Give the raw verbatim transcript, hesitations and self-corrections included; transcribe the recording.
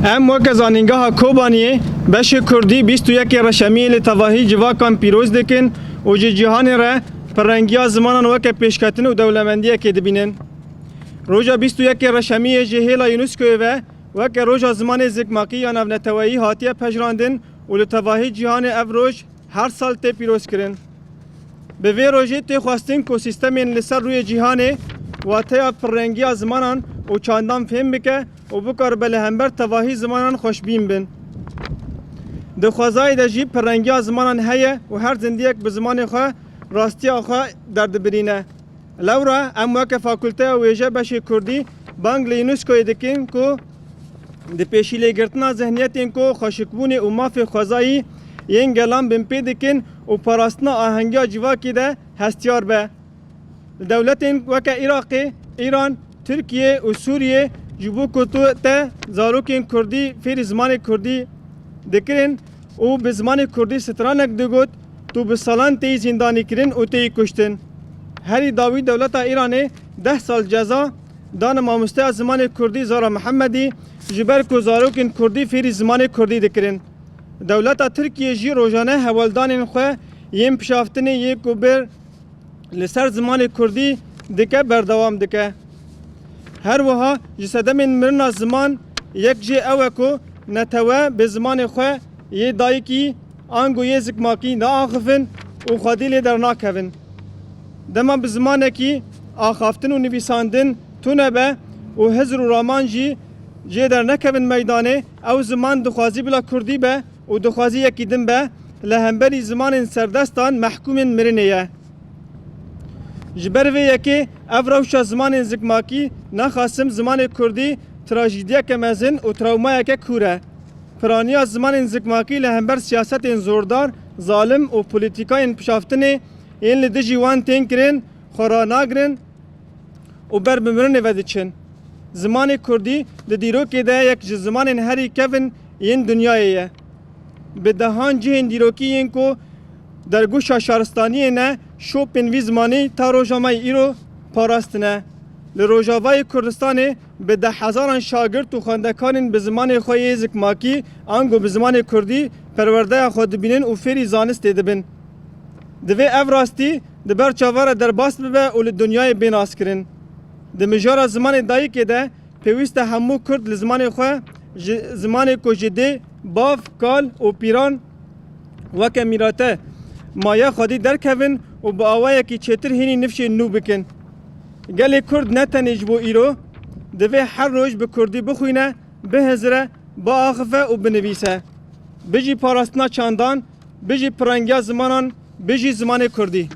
Em weke Zanîngeha Kobaniyê beşê Kurdî bîst û yekê Reşemiyê li tevahî civakan pîroz dikin û ji cîhanê re pirrengiya zimanan weke pêşketin û dewlemendiyekê dibînin. Roja bîst û yekê Reşemiyê ji hêla UNESCOyê ve weke Roja Zimanê Zikmakî ya Navneteweyî hatiye pejirandin û li tevahî cîhanê ev roj her sal tê pîrozkirin. Bi vê rojê tê xwestin ku sîstemên li ser rûyê cîhanê wateya pirrengiya zimanan û çandan fêm bike û bikaribe li hember tevahî zimanan xweşbîn bin. Di xwezayê de jî pirrengiya zimanan heye û her zindiyek bi zimanê xwe rastiya xwe derdibirîne. Lewra em weke Fakulteya Wêje Beşê Kurdî bang li UNESCOyê dikin ku di pêşîlêgirtina zihniyetên ku xweşikbûnê û mafê xwezayî yên gelan binpê dikin û parastina ahengiya civakê de hestiyar be. Li dewletên weke Iraqê, Îran, Tirkiye û Sûriye ji bo ku tu te zarokên Kurdî fêrî zimanê Kurdî dikirin û bi zimanê Kurdî stranek digot, tu bi salan têyî zîndanîkirin û têyî kuştin. Herî dawî dewleta Îranê deh sal ceza dane mamosteya zimanê Kurdî Zara Mihemedî, ji ber ku zarokên Kurdî fêrî zimanê Kurdî dikirin. Dewleta Tirkiye jî rojane hewldanên xwe yên pişaftinê yê ku bir li ser zimanê Kurdî dike berdewam dike. Her wiha ji sedemên mirina ziman yek jê ew e ku netewe bi zimanê xwe yê dayikî ango yê zikmakî naaxifin û xwedî lê dernakevin. Dema bi zimanekî axaftin û nivîsandin tune be û hizr û raman jî jê dernekevin meydanê, ew ziman dixwazî bila Kurdî be û dixwazî yekî din be, li hemberî zimanên serdestan mehkûmên mirinê ye. Ji ber vê yekê ev rewşa zimanên zikmakî, naxasim zimanê Kurdî trajîdiyeke mezin û trawmayeke kûr e. Piraniya zimanên zikmakî li hember siyasetên zordar, zalim û polîtîkayên pişaftinê yên li dijî wan tên kirin, xwe ranagirin û ber bi mirinê ve diçin. Zimanê Kurdî di dîrokê de yek ji zimanên herî kevin yên dinyayê ye. Bi dehan cihên dîrokî yên ku dergûşa şaristaniyê ne, şopên vî zimanî ta roja me yê îro parastine. Li Rojavayê Kurdistanê bi dehhezaran şagirt û xwendekarên bi zimanê xwe yê zikmakî ango bi zimanê Kurdî perwerdeya xwe dibînin û fêrî zanistê dibin. Divê ev rastî di ber çava re derbas bibe û li dinyayê bê naskirin. Di mijara zimanê dayikê de pêwîst e hemû Kurd li zimanê xwe, ji zimanê ku ji dê, bav, kal û pîran weke mîrate maye xwedî derkevin û bi awayekî çêtir hînî nifşên nû bikin. Gelê Kurd ne tenê ji bo îro, divê her roj bi Kurdî bixwîne, bihizire, biaxife û binivîse. Bijî parastina çandan, bijî pirangiya zimanan, bijî zimanê Kurdî.